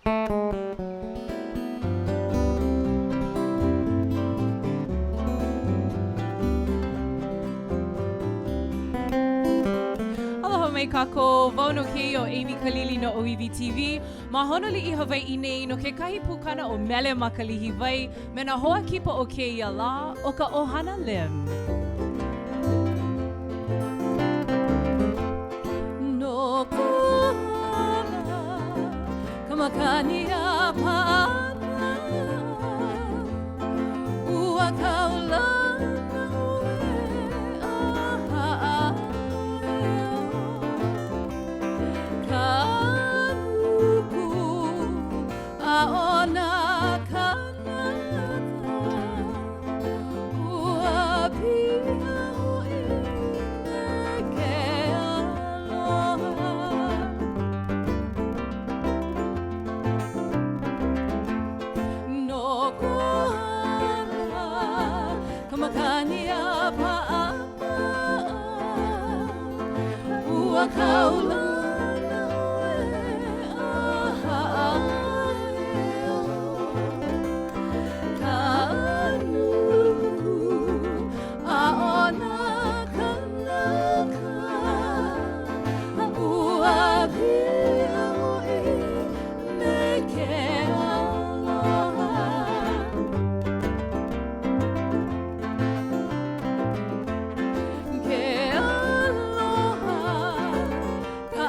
Aloha mai kākou, wau nō kēia ʻo Amy Kalili no ʻŌiwi TV. Ma Honoliʻi, Hawaiʻi nei no kekahi pukana o Mele ma Kalihiwai me nā hoa kipa o kēia lā, ʻo ka ʻohana Lim. No Kohala, ka makani a Paʻapaʻa, ua kaulana ʻoe a haʻaleo. Ka nuku a ʻo nā kānaka, ua piha hoʻi me ke aloha. No Kohala, ka makani a Paʻapaʻa, Ua kaulana ʻoe a haʻaleo Ka nuku a ʻo nā kānaka Ua piha hoʻi me ke aloha. Ke aloha, ka.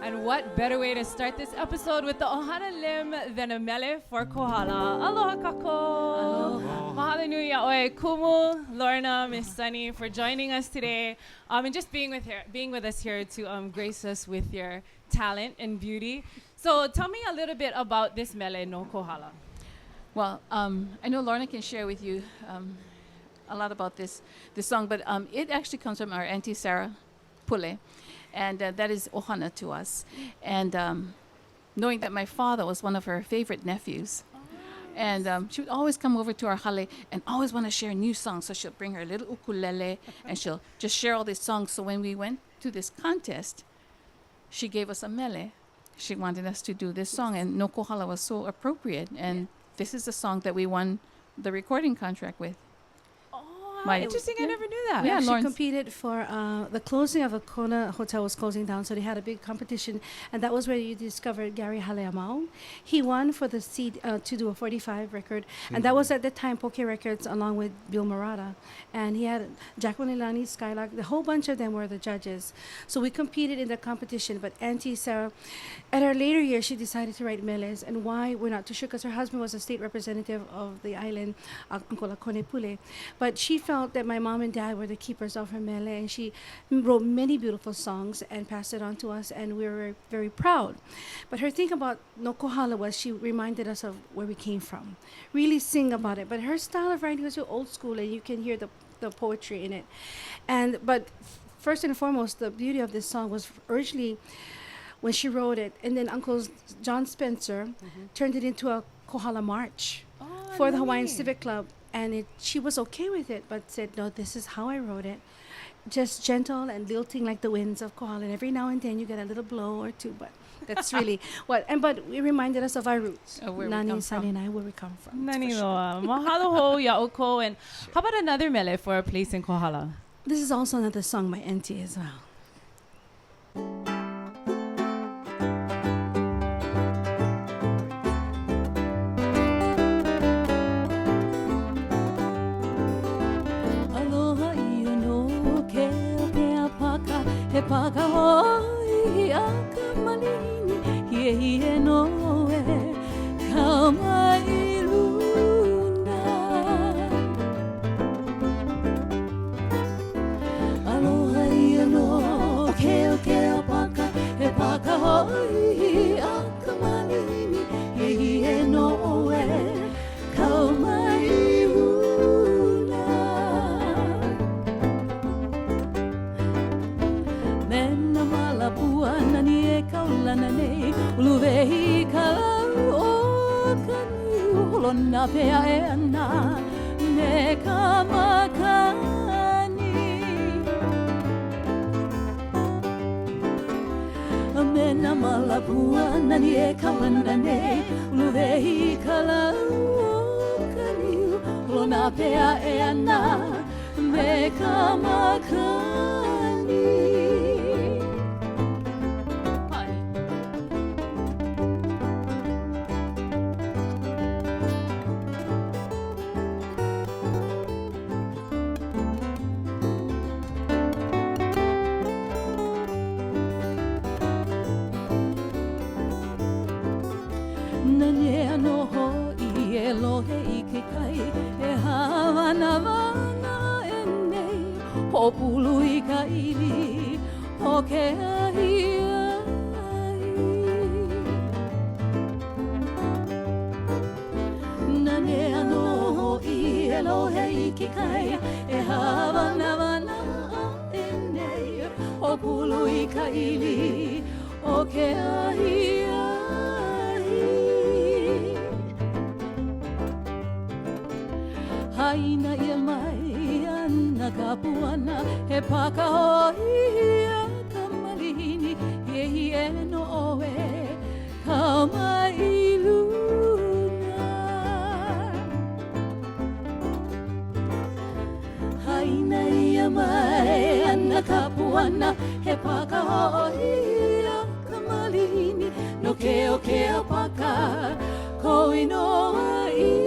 And what better way to start this episode with the Ohana Lim than a mele for Kohala. Aloha kākou. Aloha. Mahalo nui iā ʻoe, Kumu, Lorna, Miss Sunny, for joining us today and just being with, here, being with us here to grace us with your talent and beauty. So tell me a little bit about this mele no Kohala. Well, I know Lorna can share with you a lot about this, this song, but it actually comes from our Auntie Sarah Pule, and that is ohana to us. And knowing that my father was one of her favorite nephews, and she would always come over to our hale and always want to share new songs. So she'll bring her little ukulele and she'll just share all these songs. So when we went to this contest, she gave us a mele. She wanted us to do this song, and No Kohala was so appropriate. And yeah. this is the song that we won the recording contract with. Oh, My, interesting. Yeah. I never knew that. We yeah, actually competed for the closing of a Kona hotel was closing down, so they had a big competition, and that was where you discovered Gary Haleamau. He won for the seed to do a 45 record, and that was at the time Poke Records along with Bill Murata, and he had Jacqueline Lani, Skylark, the whole bunch of them were the judges. So we competed in the competition, but Auntie Sarah, at her later years, she decided to write meles, and why we're not too sure, because her husband was a state representative of the island, Uncle Akone Pule. But she felt that my mom and dad were the keepers of her mele, and she wrote many beautiful songs and passed it on to us, and we were very proud. But her thing about No Kohala was she reminded us of where we came from. Really sing about it. But her style of writing was so old school, and you can hear the, the poetry in it. And but first and foremost, the beauty of this song was originally when she wrote it, and then Uncle John Spencer turned it into a Kohala March for the Hawaiian Civic Club. And it, she was okay with it, but said, no, this is how I wrote it. Just gentle and lilting like the winds of Kohala. And every now and then you get a little blow or two, but that's really what. And but it reminded us of our roots. Of where we Nani, come Sunny, from. and I, where we come from. Nani loa. Mahalo hou iā ʻoukou. And how about another mele for a place in Kohala? This is also another song by Auntie as well. Aloha ia no ke ke a paka, he paka hoi a ka malihini, hie hie no e, kau mai luna. Aloha ia no ke o ke a paka, he paka hoi a ka malihini, hie hie no e, kau mai luna. Me nā māla pua nani e kaulana nei, uluwehi ka lau o ka niu, holo nā pea e ana me ka makani. Me nā māla pua nani e kaulana nei, uluwehi ka lau o ka niu, holo nā pea e ana me ka makani. Nanea no hoi e lohe i ke kai, e hāwanawana e nei, hōpulu i ka ili o ke ahi ahi. Nanea no hoi e lohe i ke kai, e hāwanawana e nei, hōpulu i ka ili o ke ahi ahi. Haina ia mai ana ka puana, he paka hoi a ka malihini, hie hie no oe, kau mai luna. Haina ia mai ana ka puana, he paka hoi a ka malihini, no ke o ke a paka, ko inoa ia.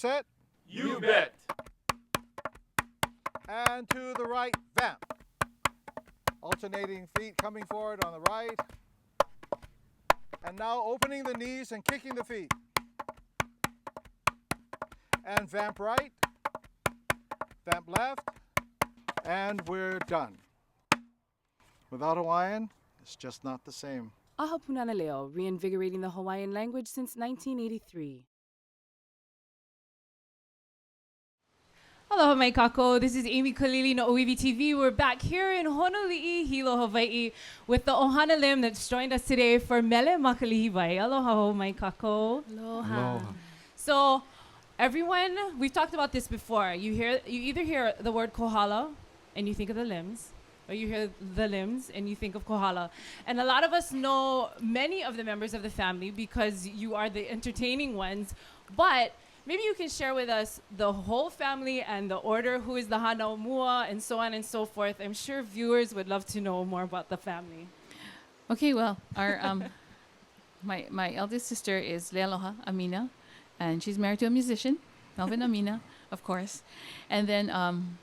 set? You bet. And to the right, vamp. Alternating feet coming forward on the right. And now opening the knees and kicking the feet. And vamp right, vamp left, and we're done. Without Hawaiian, it's just not the same. Aha Punana Leo, reinvigorating the Hawaiian language since 1983. Aloha mai kako. This is Amy Kalili no ʻŌiwi TV. We're back here in Honoli'i, Hilo, Hawaii, with the Ohana Lim that's joined us today for Mele Makalihiwai. Aloha ho mai kako. Aloha. So, everyone, we've talked about this before. You hear, you either hear the word kohala, and you think of the limbs, or you hear the limbs and you think of kohala. And a lot of us know many of the members of the family because you are the entertaining ones. But maybe you can share with us the whole family and the order, who is the hanaumua, and so on and so forth. I'm sure viewers would love to know more about the family. Okay, well, our my my eldest sister is Lealoha Amina, and she's married to a musician, Melvin Amina, of course. And then I'm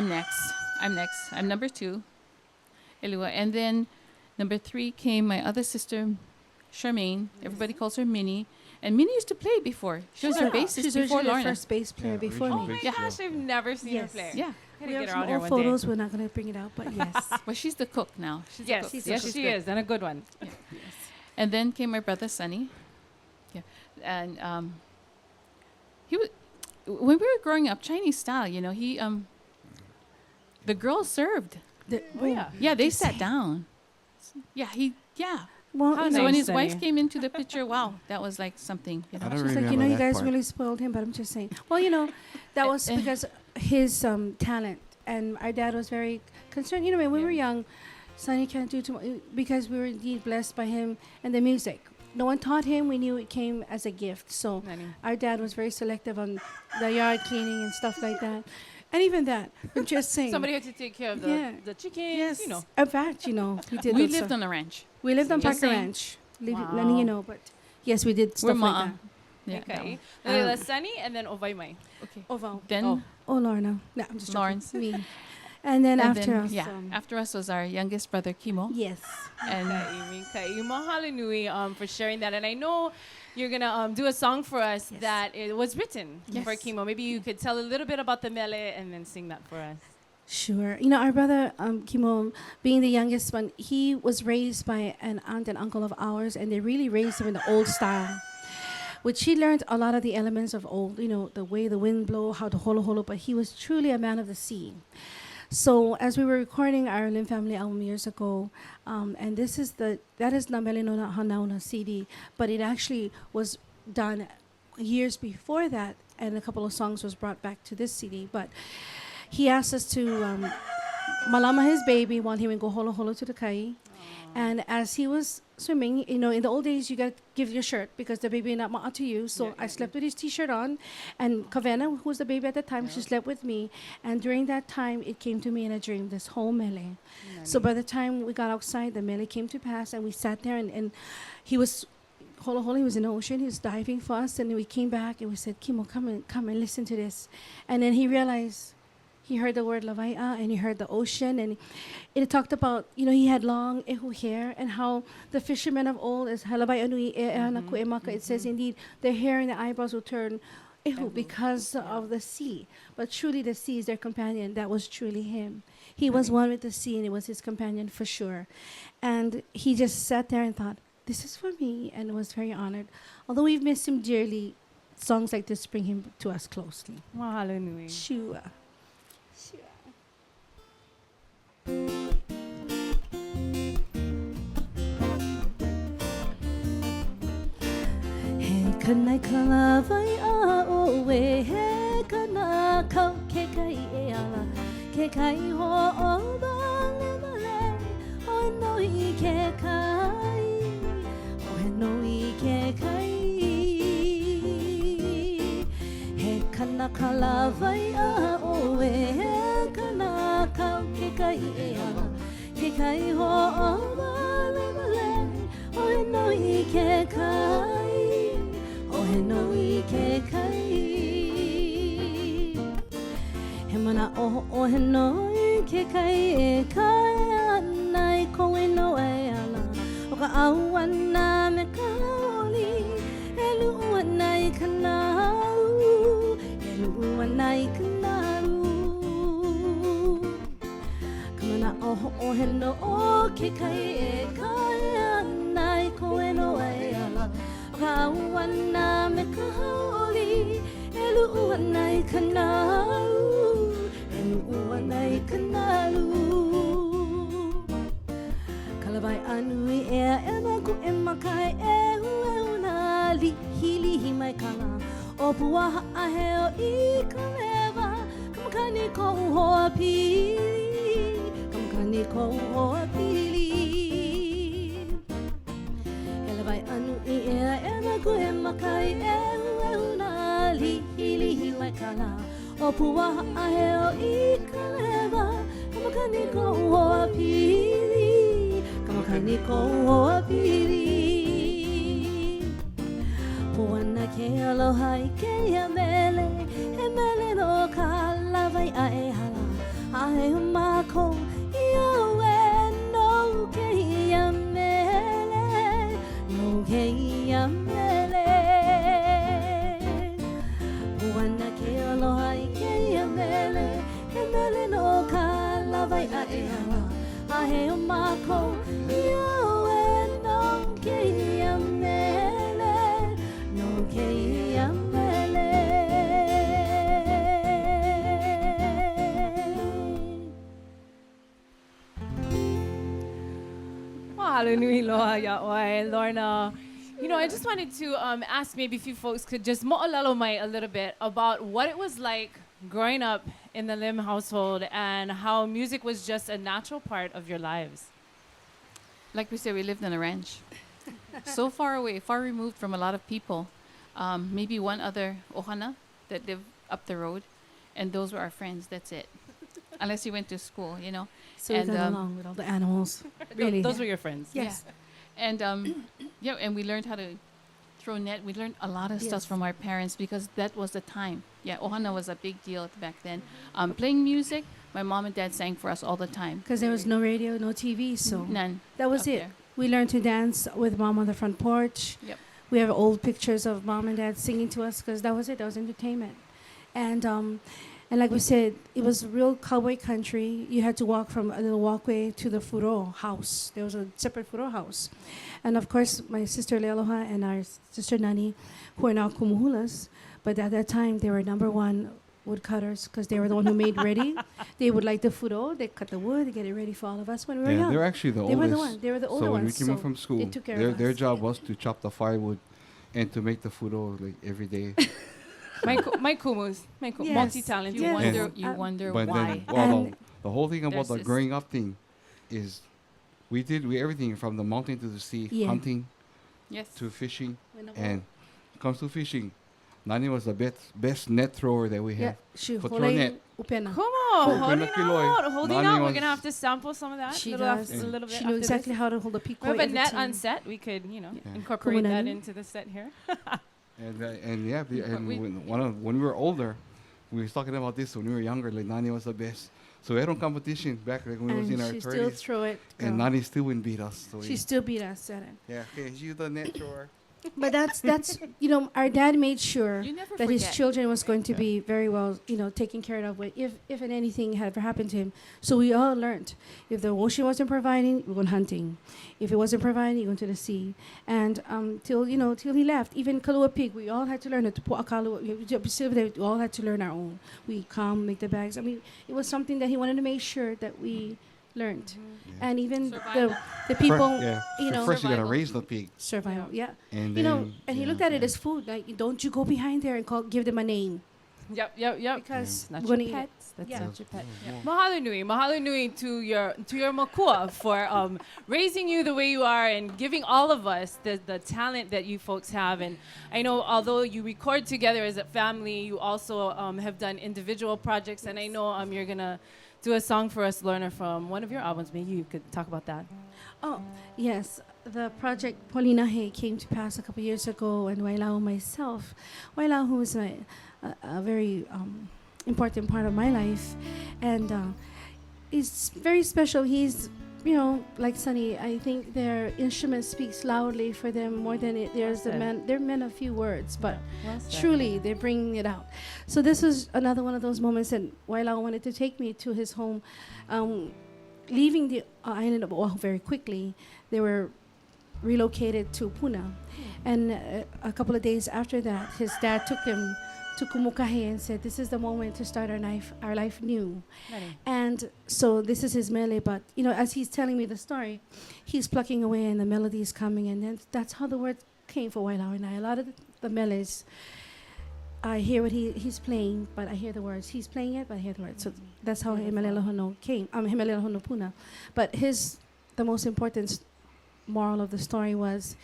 next. I'm next. I'm number 2, Elua. And then number 3 came my other sister, Charmaine. Everybody calls her Minnie. And Minnie used to play before. She was our bassist She's before originally the Lorna. first bass player Yeah, before original Oh me. my Yeah. gosh, I've never seen her Yes. play. Yeah. Gotta We have get her some out here old one day. photos. We're not going to bring it out, but yes. Well, she's the cook now. She's Yes, the cook. She's yes, the she good. is, and a good one. Yeah. And then came my brother Sonny. Yeah. And he was when we were growing up, Chinese style, you know, he the girls served. Oh yeah. Yeah, they sat down. Yeah, he yeah. Well, How you know, So when nice, his wife Sonny. came into the picture, wow, that was like something. You know. I don't She's like, you remember know, you that guys part. really spoiled him, but I'm just saying. Well, you know, that was because his talent, and our dad was very concerned. You know, when we Yeah. were young, Sonny can't do too much because we were indeed blessed by him and the music. No one taught him. We knew it came as a gift. So Nani. our dad was very selective on the yard cleaning and stuff like that. And even that, I'm just saying. Somebody had to take care of the, Yeah. the chickens, yes. you know. In fact, you know, he did. We those lived stuff. on a ranch. We lived on Just Parker saying. Ranch. Leave, Wow. Letting you know, but yes, we did We're stuff like ma'a. that. Yeah, that Okay. one. Leila Sunny and then Ovaimai. Okay. Oh, wow. Then Oh. Oh, Lorna. No, I'm just joking. Lawrence. Me. And then and after then, us. yeah, after us was our youngest brother Kimo. Yes. And Ka'i, ka'i. Mahalo nui for sharing that. And I know you're going to do a song for us Yes. that it was written Yes. for Kimo. Maybe you could tell a little bit about the mele and then sing that for us. Sure. You know, our brother, Kimo, being the youngest one, he was raised by an aunt and uncle of ours, and they really raised him in the old style, which he learned a lot of the elements of old, you know, the way the wind blow, how to holo holo, but he was truly a man of the sea. So as we were recording our Lim Family album years ago, and this is that is Na Mele no Na Hanauna CD, but it actually was done years before that, and a couple of songs was brought back to this CD. But he asked us to malama his baby while he went go holo holo to the kai. And as he was swimming, you know, in the old days, you got to give your shirt because the baby not ma'a to you. So Yeah, I slept with his T-shirt on, and Kavena, who was the baby at the time, she slept with me. And during that time, it came to me in a dream, this whole mele. So by the time we got outside, the mele came to pass, and we sat there, and he was holo holo, he was in the ocean, he was diving for us, and we came back and we said, Kimo, come and listen to this. And then he realized, he heard the word lavai'a and he heard the ocean, and it talked about, you know, he had long ehu hair and how the fishermen of old is halavai'a nui e e ana ku e maka. It says indeed their hair and the eyebrows will turn ehu because of the sea. But truly the sea is their companion. That was truly him. He was one with the sea, and it was his companion for sure. And he just sat there and thought, this is for me, and was very honored. Although we've missed him dearly, songs like this bring him to us closely. Mahalo nui. Sure. Sure. He kanai ka vai a oe, he kana kau ke kai e ala, ke kai ho o wale wale, o noi ke kai, o he noi ke kai. He kana ka vai a oe, he kana kau ke kai e ala, ke kai ho o wale wale, o he noi ke kai, o Hoʻohe nō i ke kai. He manaʻo hoʻohe nō i ke kai e kae ana i kou inoa e ala. ʻO ka ʻauana me ka hauʻoli e luʻu ana i ka nalu, e luʻu ana i ka nalu. Ka manaʻo hoʻohe nō o ke kai e kae ana i kou inoa e ala. ʻO ka ʻauana me ka hauʻoli e luʻu ana i ka nalu, e luʻu ana i ka nalu. Ka lawaiʻa nui ea e na kuʻe makai ʻehuehu nā lihilihi mai ka lā ʻO pua haʻaheo i ka lewa Ka makani koʻu hoa pili Ka makani koʻu hoa pili He lawaiʻa nui ea e na kuʻe makai ʻehuehu nā lihilihi mai ka lā ʻO pua haʻaheo i ka lewa Ka makani koʻu hoa pili Ka makani koʻu hoa pili Puana ke aloha i kēia mele He mele no ka lawaiʻa e hala Haʻaheo mākou iā ʻoe no kēia mele No kēia mele Puana ke aloha i kēia mele He mele no ka lawaiʻa e hala Haʻaheo mākou iā ʻoe no kēia mele No kēia mele Mahalo nui loa iā ʻoe, Lorna. You know, I just wanted to um, ask maybe if you folks could just moʻolelo mai a little bit about what it was like growing up in the Lim household and how music was just a natural part of your lives. Like we said, we lived on a ranch. so far away, far removed from a lot of people. Um, maybe one other ohana that lived up the road, and those were our friends. That's it. Unless you went to school, you know. So we And, got um, along with all the animals. Really. Those were your friends. Yes. Yeah. And um, yeah, and we learned how to throw net. We learned a lot of stuff Yes. from our parents because that was the time. Yeah, ohana was a big deal back then. Um, playing music, my mom and dad sang for us all the time. Because there was no radio, no TV, so None. that was up it. there. We learned to dance with mom on the front porch. Yep. We have old pictures of mom and dad singing to us because that was it. That was entertainment. And and like we said, it was real cowboy country. You had to walk from a little walkway to the furo house. There was a separate furo house. And of course, my sister Lealoha and our sister Nani, who are now kumuhulas, but at that time they were number one woodcutters because they were the one who made ready. They would light the furo, they cut the wood, they get it ready for all of us when we were Yeah, young. they're actually the They were oldest. the one. They were the older so when ones. we came so home from school, they took care their of their us. job was to chop the firewood and to make the furo like every day. My, my kumus, my ku- Yes. multi-talented. You Yes. wonder, you Um, wonder But why. then, well, And- the whole thing about There's the this- growing up thing is we did we everything from the mountain to the sea, Yeah. hunting yes. to fishing, When and comes to fishing, Nani was the best best net thrower that we Yeah, had. she For throw holay net. upena. Come on, Oh, holding Kiloy. out, holding Nani out. We're was- gonna have to sample some of that. She little does. After, a little bit She knew after exactly this. how to hold a peacock. We have a every net time. on set. We could, you know, Yeah. incorporate that Kumunani. into the set here. And and yeah, But and we- when one of, when we were older, we was talking about this when we were younger. Like Nani was the best. So we had a competition back like when we was And in our she still thirties, throw it. and girl. Nani still wouldn't beat us. So She we, still beat us at it. yeah, okay, she's the net thrower. But that's that's you know our dad made sure You never that his forget. children was going to Yeah. be very well you know taken care of with if if and anything had ever happened to him. So we all learned if the ocean wasn't providing, we went hunting. If it wasn't providing, you went to the sea. And till you know till he left, even Kalua pig, we all had to learn it. To pu'akalu, we all had to learn our own. We come make the bags. I mean, it was something that he wanted to make sure that we learned. Yeah. And even the Survival. the people, yeah. you know, first you gotta Survival. raise the pig, survival. Yeah. and You then know, and he yeah, looked at it yeah. as food. Like, don't you go behind there and call, give them a name Yep, yep, yep. because It's not we're your gonna eat it. pets. That's Yeah. not your pet. Yeah. Mahalo nui, mahalo nui to your makua for raising you the way you are and giving all of us the talent that you folks have. And I know although you record together as a family, you also have done individual projects. And I know you're gonna do a song for us, Lorna, from one of your albums. Maybe you could talk about that. Oh, yes. the project Polinahe came to pass a couple years ago, and Wailau myself, Wailau, who is a very important part of my life, and he's very special. He's, you know, like Sonny, I think their instrument speaks loudly for them more than there's the men. They're men of few words, but Well said. truly they bring it out. So this was another one of those moments that Wailau wanted to take me to his home. Leaving the island of Oahu very quickly, they were relocated to Puna. And a couple of days after that, his dad took him to Kumukahi and said, this is the moment to start our life new. Nani. And so this is his mele, but you know, as he's telling me the story, he's plucking away and the melody is coming, and then that's how the word came for Wailau and I. A lot of the meles, I hear what he's playing, but I hear the words. He's playing it, but I hear the words. So that's how Beautiful. He Mele Aloha No came. He Mele Aloha No Puna. But the most important moral of the story was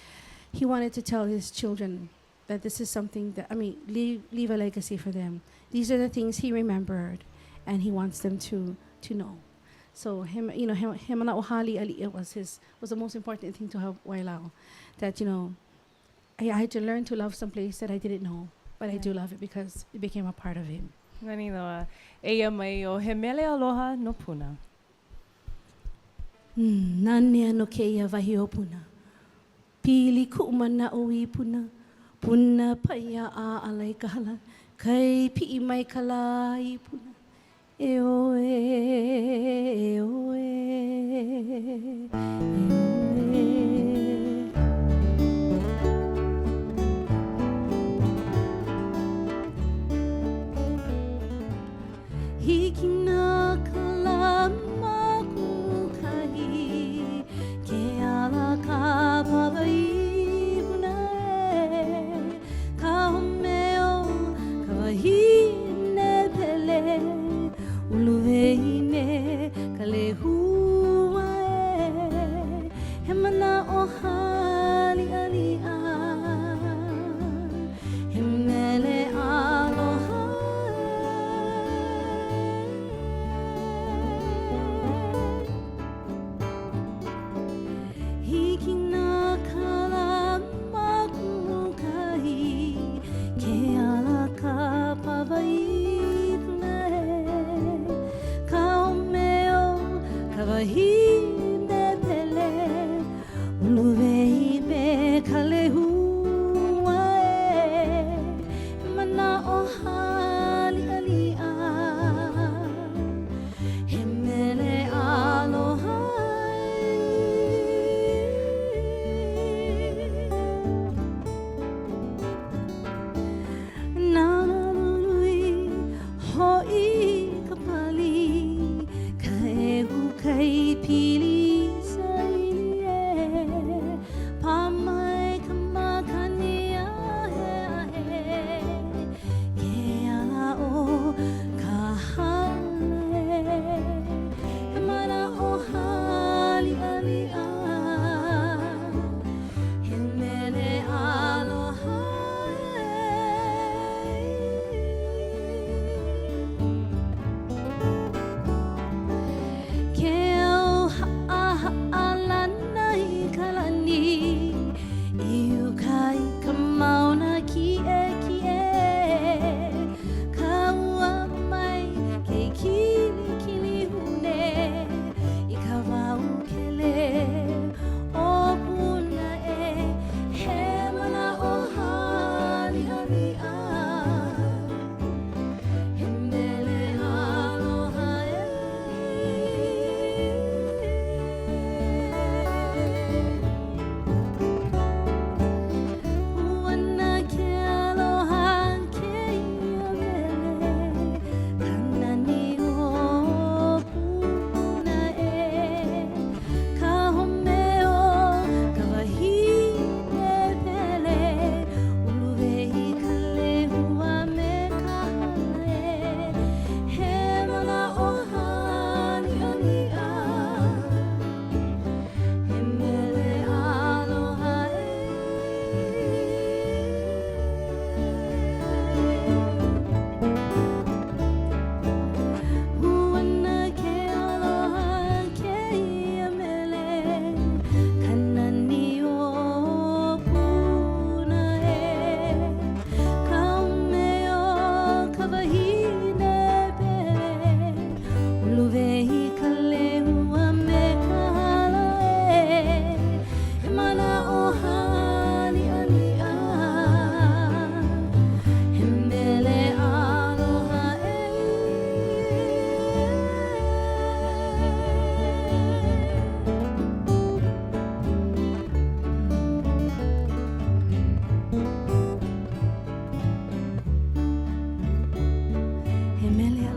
he wanted to tell his children that this is something that, I mean, leave a legacy for them. These are the things he remembered, and he wants them to know. So him, you know, him, him and Ohali Ali'i was the most important thing to help Wailau. That, you know, I had to learn to love some place that I didn't know, but I do love it because it became a part of him. Nani loa. Eia mai o he mele aloha no Puna. Nani ano keia wahi o Puna. Pili ku'u o i Puna. Puna paia a alai ka hala. Kai pi'i mai ka la i Puna. E oe, e oe, e oe. Hiki nā ka lā makukahi, ke ala ka papa i Puna e. Ka home o ka wahine pele, uluwei me ka lehua e. He mana o hali'ali'a, he mele aloha. Hiki nā ka lā makukahi, ke ala ka papa i Puna e. Ka home o ka wahine pele, uluwei me ka lehua e. He mana o hali'ali'a, he mele aloha. Nā lului hoi ka pali, ka ehu kai pili saili e. Pā mai ka makani ahe ahe, ke ala o ka hale. He mana o hali'ali'a, he mele aloha e.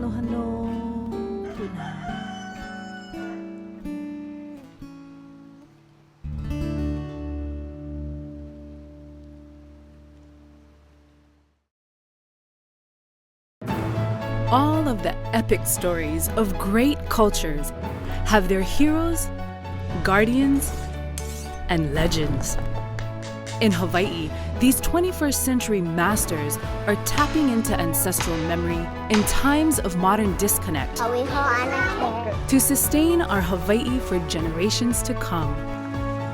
Aloha nō, Puna. All of the epic stories of great cultures have their heroes, guardians, and legends. In Hawaii, these 21st century masters are tapping into ancestral memory in times of modern disconnect to sustain our Hawaii for generations to come.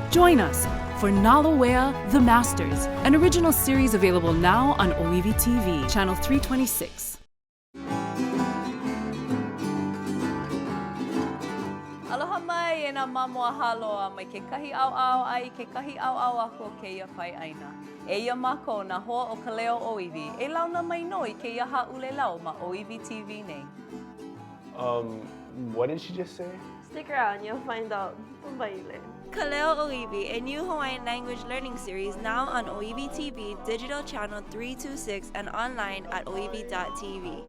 Join us for Nalowea The Masters, an original series available now on ʻŌiwi TV, Channel 326. Aloha mai e nā mamo a Hāloa mai kekahi ʻaoʻao a i kekahi ʻaoʻao aku o kēia pae ʻāina. Eia mākou nā hoa o ka leo ʻōiwi e launa mai nō i kēia hāʻulelau ma ʻŌiwi TV nei. Um, what did she just say? Stick around, you'll find out. Maile. Ka Leo ʻŌiwi, a new Hawaiian language learning series now on ʻŌiwi TV, digital channel 326, and online at oiwi.tv.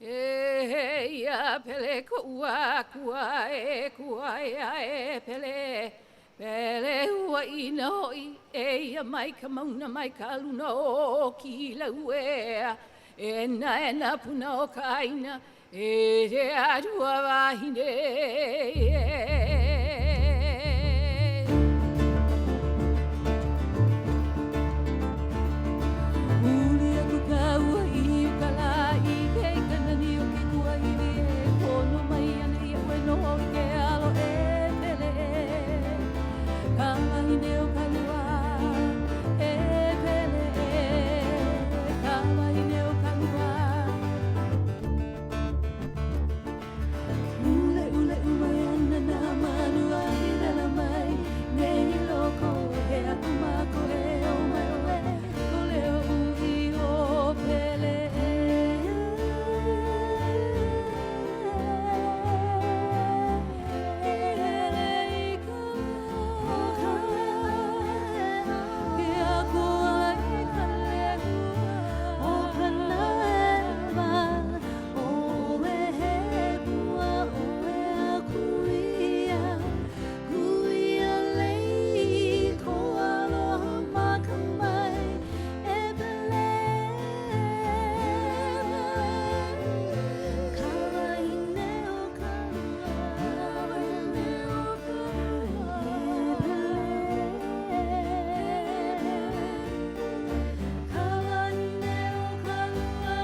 E ia pele koʻu akua e kua e pele Pele ua ina hoʻi e ia mai ka mauna mai ka luna o Kilauea E na e na puna o ka ʻāina e te akua wahine Uli aku ka ua i ka lā i ke kanani o ke kuahiwi e kono mai ana iaʻu e noho i ke alo e pele Ka wahine o ka lua e pele Ka wahine o ka lua Ule ule mai ana nā manu a i wela mai Nei i loko he aku mākou e o mai ʻoe Ko leo uʻi o Pele I hele i ka lā Ke akua i ka lehua O ka naewa ʻOe he pua ʻoe a kuia Kuia lei ko aloha makamae E Pele Ka wahine o ka lua Ka wahine o ka lua E Pele Ka wahine o ka lua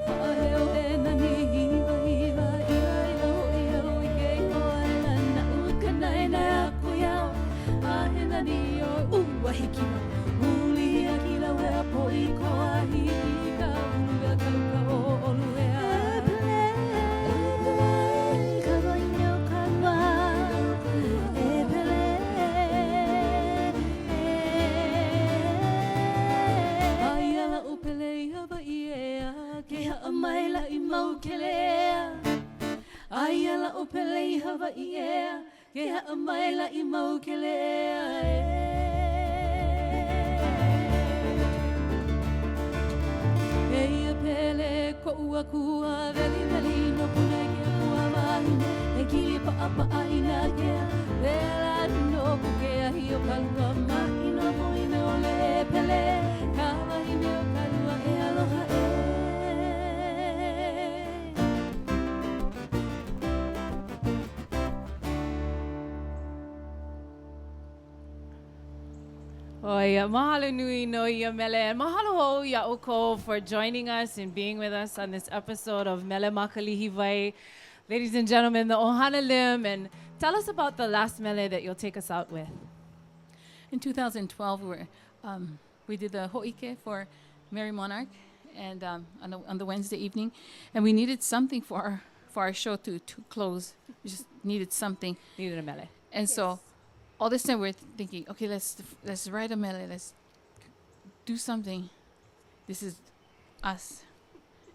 Haʻaheo e nani hiwa hiwa ila ila hoʻi au i ke koena naʻu ka naenae aku iā a he nani o ua hikina uli ia Kilauea poʻi koa hiki ka ulu ea kauka o ʻolu ea E Pele, ka wahine o ka lua E Pele Aia la ʻo Pele i Hawaiʻi ea Ke haʻa maila i Maukelea Aia la ʻo Pele i Hawaiʻi ea Ke haʻa maila i Maukelea e Eia Pele koʻu akua weliweli no Puna i ke akua wahine E kili paʻapaʻa i nā kea Pēlā nō ko ke ahi o ka lua ma inoa poina ʻole e Pele Ka wahine o ka lua e aloha e. Oh, yeah. Mahalo nui no ia mele. And mahalo hou iā ʻoukou for joining us and being with us on this episode of Mele Makalihiwai. Ladies and gentlemen, the Ohana Lim. And tell us about the last mele that you'll take us out with. In 2012, we, were, we did the ho'ike for Mary Monarch and on, the, on the Wednesday evening, and we needed something for our, for our show to, to close. We just needed something. Needed a mele. And so all this time we're thinking, okay, let's let's write a mele, let's do something. This is us.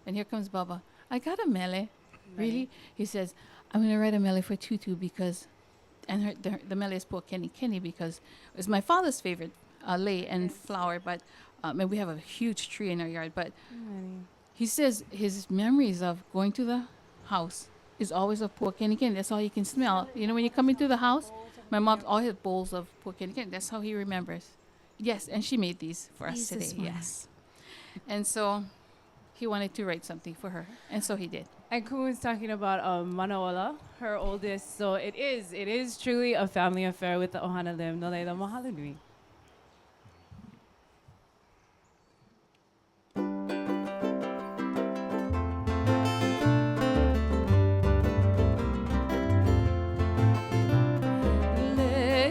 And here comes Baba. I got a mele. Really? He says, I'm going to write a mele for Tutu because, and her, the, the mele is Pua Kenikeni because it's my father's favorite lei and flower, but And we have a huge tree in our yard, but he says his memories of going to the house is always of pua kenikeni. That's all he can smell. You know, when you come into the house, my mom always has bowls of pua kenikeni. That's how he remembers. Yes, and she made these for us These today. this morning. Yes. And so he wanted to write something for her, and so he did. And Kumu is talking about Manaola, her oldest. So it is truly a family affair with the Ohana Lim. No laila, mahalo nui. Le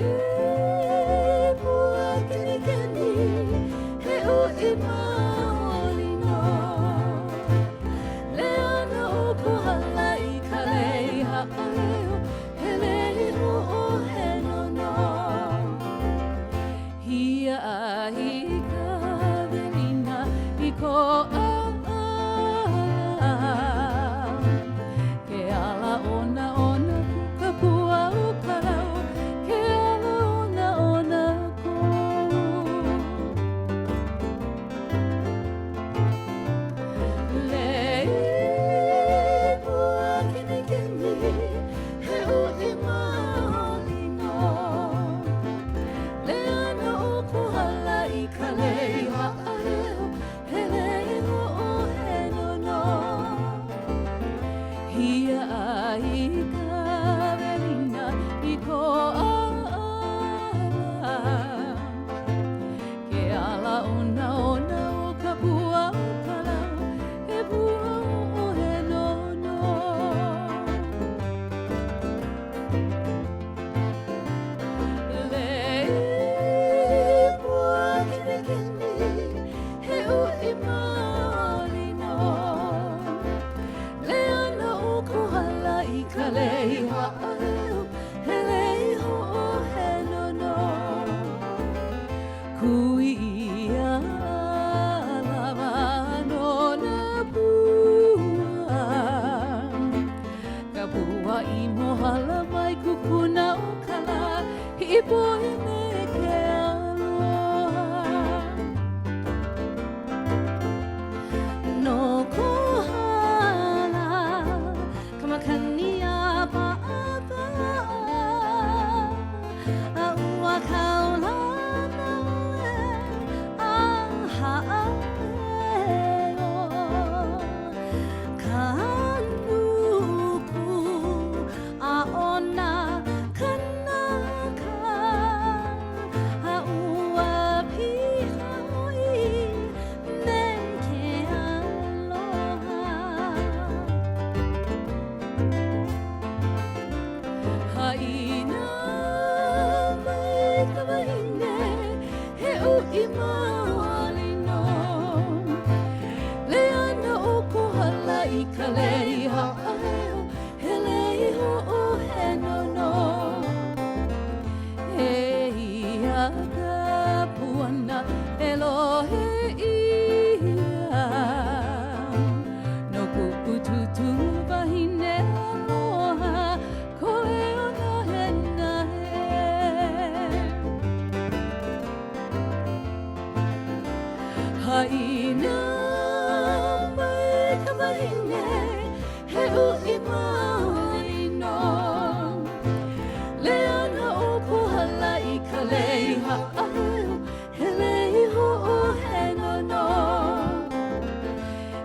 pua kenikeni, he u'i maoli nō. Le ana o Kohala i ka lei haʻaleo, he lei hoʻoheno nō. Hia ai ka welina i ko ʻaʻala. Ke ala ona ona ku ka pua o ka lau, ke ala ona ona ku. Le pua kenikeni, he u'i maoli nō. Le ana o Kohala i ka lei haʻaleo, he lei hoʻoheno nō. Hia ai ka welina i ko ʻaʻala. Ke ala ona ona o ka pua o ka lau, he pua hoʻoheno nō. Le pua kenikeni, he u'i maoli nō. Le ana o Kohala i ka lei haʻaleo, he lei hoʻoheno nō. Kui ia lawa no nā pua. Ka pua i mohala mai kukuna o ka lā, hiʻipo i me ke aloha. No Kohala, ka makani a pa'apa'a, a ua kaulana e a haʻaleo. Ka nuku a ona kanaka, a ua piha ʻoi me ke aloha. Haina mai ka wahine, he u'i maoli nō. Le ana o Kohala i ka lei haʻaleo, he lei hoʻoheno nō. E ia ka puana e lohe ia. No kuʻu tūtū wahine aloha, ko leo nahe nahe. Haina mai ka wahine, he u'i maoli nō. Le ana o Kohala i ka lei haʻaleo, he lei hoʻoheno nō.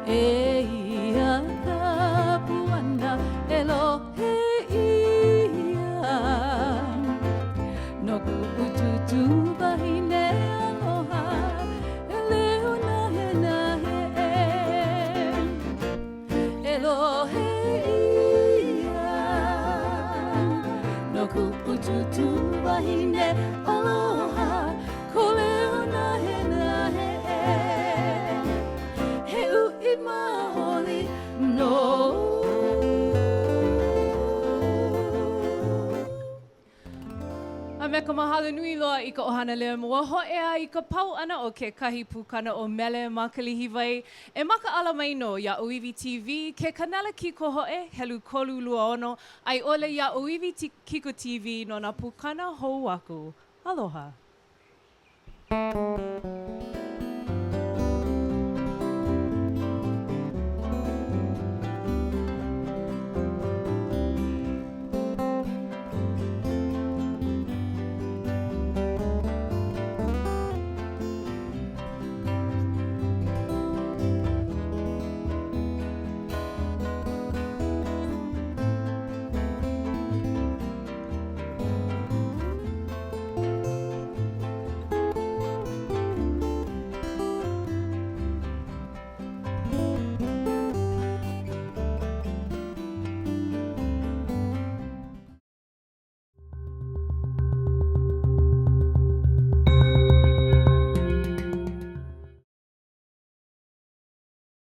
E ia ka puana e lohe ia. No kuʻu tūtū wahine aloha, e leo nahe nahe. E lohe ia. No kuʻu tūtū wahine aloha, ko leo nahe nahe. He u'i maoli nō. A me ka mahalo nui loa i ka ʻohana Lim, ua hōʻea i ka pau ʻana o kekahi pukana o Mele ma Kalihiwai. E makaʻala mai nō iā ʻŌiwi TV, ke kanala kikohoʻe, helu 36, a i ʻole iā ʻŌiwi Kiko TV no nā pukana hou aku. Aloha.